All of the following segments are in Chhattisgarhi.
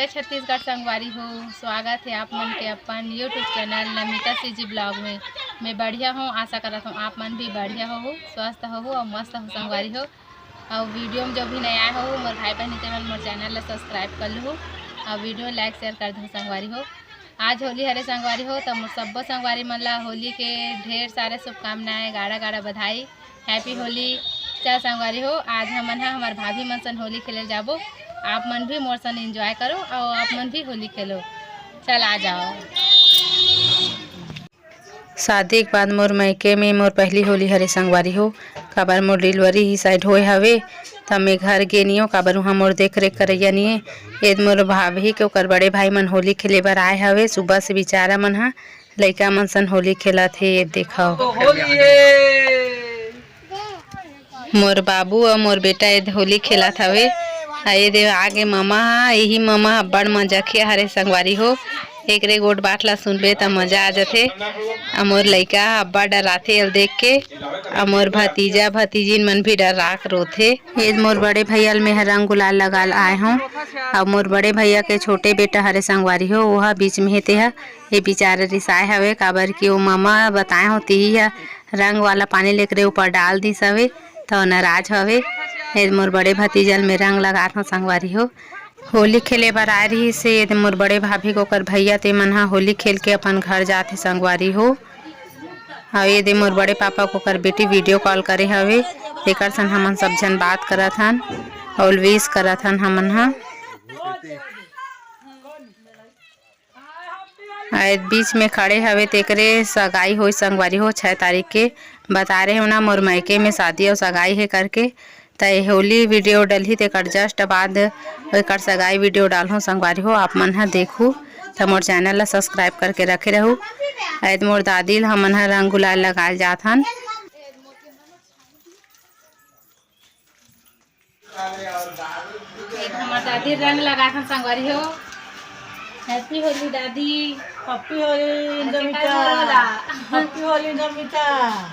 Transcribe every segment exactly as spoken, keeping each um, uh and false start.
छत्तीसगढ़ संगवारी हो, स्वागत हे आप मन के अपन YouTube channel Namita CG blog में। मैं बढ़िया हूँ, आशा करत हूँ आप मन भी बढ़िया होहू, स्वस्थ होहू और मस्त हो संगवारी हो। और वीडियो में जो भी नया आए हो मोर भाई बहन ते मन मोर चैनल ला सब्सक्राइब कर लूहू और वीडियो लाइक शेयर कर दू संगवारी हो। आज होली हरे संगवारी हो, तो मोर सब्बो संगवारी मन ला होली के ढेर सारे शुभकामनाएं, गाड़ा गाड़ा बधाई, हैप्पी होली। चल संगवारी हो, आज हमन ह हमर भाभी मन सन होली खेले जाबो। आप मन भी मोर सन एंजॉय करो और आप मन भी होली खेलो। चल आ जाओ। शादी के बाद मोर मायके में मोर पहली होली हरे संगवारी हो, काबर मोर डिलीवरी ही साइड होए हवे, त मैं घर गे नियो, काबर उहाँ मोर देख रेख करैया निये। ए मोर भाभी के ओकर बड़े भाई मन होली खेले बर आए हवे। सुबह से बेचारा मन ह लइका मन सन होली खेलत हे। ये देखव, तो होली है। मोर बाबू अउ मोर बेटा ए होली खेलत हवे। आ ये दे आगे ममा ह, यही ममा ह अब्बड़ मजाकिया हरे संगवारी हो। एकरे गोठ बात ला सुनबे त मजा आ जथे। आ मोर लइका ह अब्बड़ डराथे एला देख के। आ मोर भतीजा भतीजिन मन भी डरा के रोथे। ये मोर बड़े भैया ल मेंह रंग गुलाल लगा ल आए हूँ। अउ मोर बड़े भैया के छोटे बेटा हरे संगवारी हो, वो ह बीच में हे, ते ह ये बेचारा रिसाए हवे, काबर कि वो ममा बताए हो तिही ह रंग वाला पानी लेकरे ऊपर डाल दिस हवे, त नाराज हवे। ए मोर बड़े भतीजा ल में रंग लगात हूँ संगवारी हो। होली खेले बर आए रहिस हे, ये दे मोर बड़े भाभी के ओकर भैया ते मन ह होली खेल के अपन घर जात हे संगवारी हो। अउ ये दे मोर बड़े पापा के ओकर बेटी वीडियो कॉल करे हवे, तेकर सन हमन सब झन बात करत हन, अउ विश करत हन हमन ह। आ, ए बीच में खड़े हवे, तेकरे सगाई होई संगवारी हो, छह तारीख के। बता रहे हो ना, मोर मायके में शादी अउ सगाई हे करके। त ए होली वीडियो डलही, तेकर जस्ट बाद एकर सगाई वीडियो डालहूँ संगवारी हो, आप मन ह देखहू। त मोर चैनल ला सब्सक्राइब करके रखे रहू। आ, ए मोर दादी ल हमन ह रंग गुलाल लगाए जात हन। एक हमर दादी रंग लगाथन संगवारी हो। हैप्पी होली दादी। हैप्पी होली अच्छा, नमिता। कल बोला। हैप्पी होली नमिता।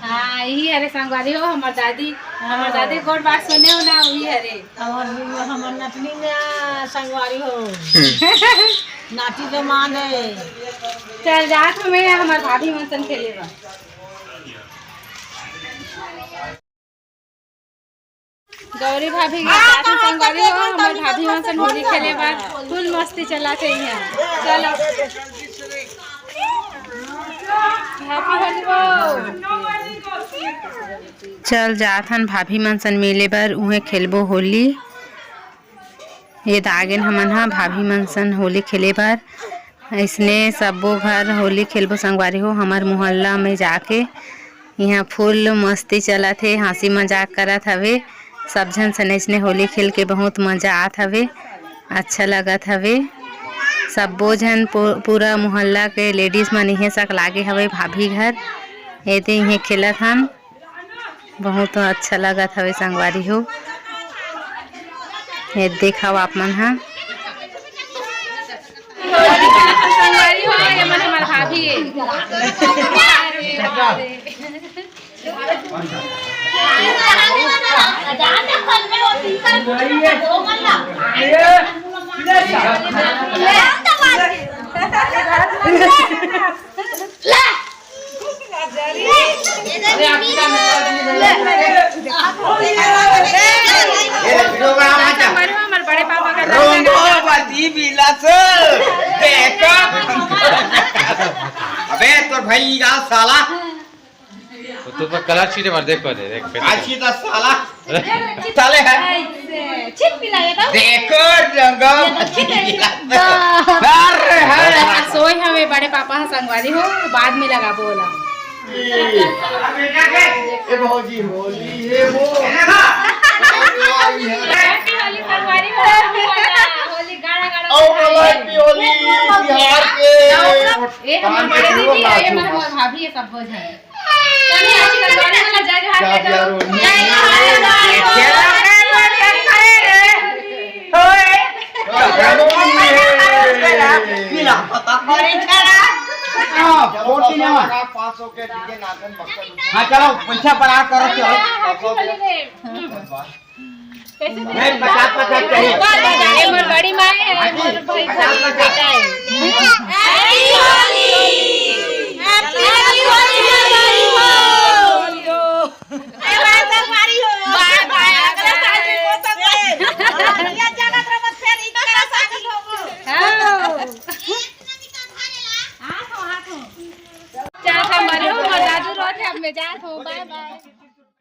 हाँ, यही हरे संगवारी हो हमर दादी। हाँ। हमर दादी गोठ बात सुने हो ना, वही हरे। हमर, हमर नतनी ना संगवारी हो। नाती जमान है। चल जात हमें हमर भाभी मन सन खेले बा। गौरी भाभी के साथ में संगवारी हो, हमर भाभी मन सन होली खेले बर फुल मस्ती चलाथे इहाँ। चलो। Happy होली हो। चल जात हन भाभी मन सन मिले बर, उहें खेलबो होली। ये दागेन हमन ह भाभी मन सन होली खेले बर। अइसने सब्बो घर होली खेलबो संगवारी हो, हमर मोहल्ला में जाके। इहाँ फुल मस्ती चलत हे, हँसी मजाक करत हवे। सब झन सन अइसने होली खेल के बहुत मजा आत हवे, अच्छा लगत हवे। सब्बो झन पू-, पूरा मोहल्ला के लेडीज मन इहें सकलागे हवे भाभी घर। एदे इहें खेलत हन। बहुत अच्छा लगत हवे संगवारी हो। ये देखव आप मन ह। संगवारी हो, ये मन हमर भाभी हे। हमर बड़े पापा का रंग लगा। अबे तोर भाई का साला। तो तू पर कलर छीटे मार, देख पहले, देख पहले। आज की तो साला। साले है। ऐसे, छिप पिला ये तो। देखो रंगो। ये तो छिप है। अरे है। सोए हवे बड़े पापा ह संगवारी हो, बाद में लगाबो ओला। ये भौजी होली, ये वो। Happy होली संगवारी हो, होली गाड़ा गाड़ा। और Happy होली बिहार के। ए हमर बड़े दीदी, ए हमर भाभी, ये सब हो जाए। हाँ, चलो, पैसा बड़ा करो, चलो। नहीं, पचास, पचास चाहिए। ये मोर बड़ी माँ है, मोर भाई को आपका बेटा है। Happy Holi। Happy Holi, Happy Holi। Bye bye, संगवारी हो। Bye bye, अगला साल भी हो सकता है। ये जगत रमत फिर इनका साथ ही होगो। हाँ। चल, संगवारी हो, मोर दादू रोत हे, अब मैं जात हूँ। Bye bye।